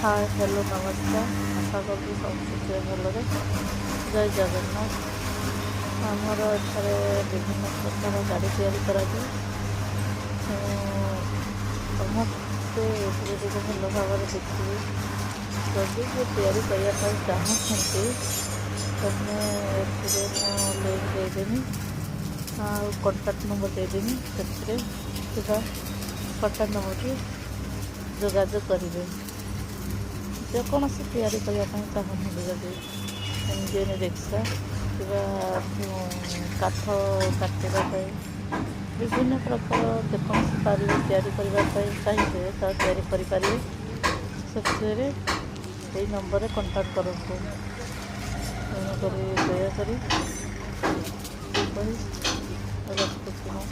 ହାଏ, hello, ନମସ୍କାର। ଆଶା କରୁଛି ସମସ୍ତେ ଥିବେ ଭଲରେ। ଜୟ ଜଗନ୍ନାଥ। ଆମର ଏଠାରେ ବିଭିନ୍ନ ପ୍ରକାର ଗାଡ଼ି ତିଆରି କରାଯାଏ। ସମସ୍ତେ ଏଥିରେ ଟିକେ ଭଲ ଭାବରେ ଦେଖିବେ। ଯଦି କିଏ ତିଆରି କରିବା ପାଇଁ ଚାହୁଁଛନ୍ତି, ତାହେଲେ ଏଥିରେ ମୁଁ ଲିଙ୍କ୍ ଦେଇଦେବି ଆଉ କଣ୍ଟାକ୍ଟ ନମ୍ବର ଦେଇଦେବି। ସେଥିରେ ଥିବା କଣ୍ଟାକ୍ଟ ନମ୍ବରଟି ଯୋଗାଯୋଗ କରିବେ। ଯେକୌଣସି ତିଆରି କରିବା ପାଇଁ ଚାହୁଁଛନ୍ତି, ଯଦି ଇଞ୍ଜିନ୍, ରିକ୍ସା କିମ୍ବା କାଠ କାଟିବା ପାଇଁ, ବିଭିନ୍ନ ପ୍ରକାର ଯେକୌଣସି ପାରିବେ, ତିଆରି କରିବା ପାଇଁ ଚାହିଁବେ, ତାହା ତିଆରି କରିପାରିବେ। ସେଥିରେ ଏଇ ନମ୍ବରରେ କଣ୍ଟାକ୍ଟ କରନ୍ତୁ। ତେଣୁକରି ଦୟାକରି କହି ରଖୁଛି ମୁଁ।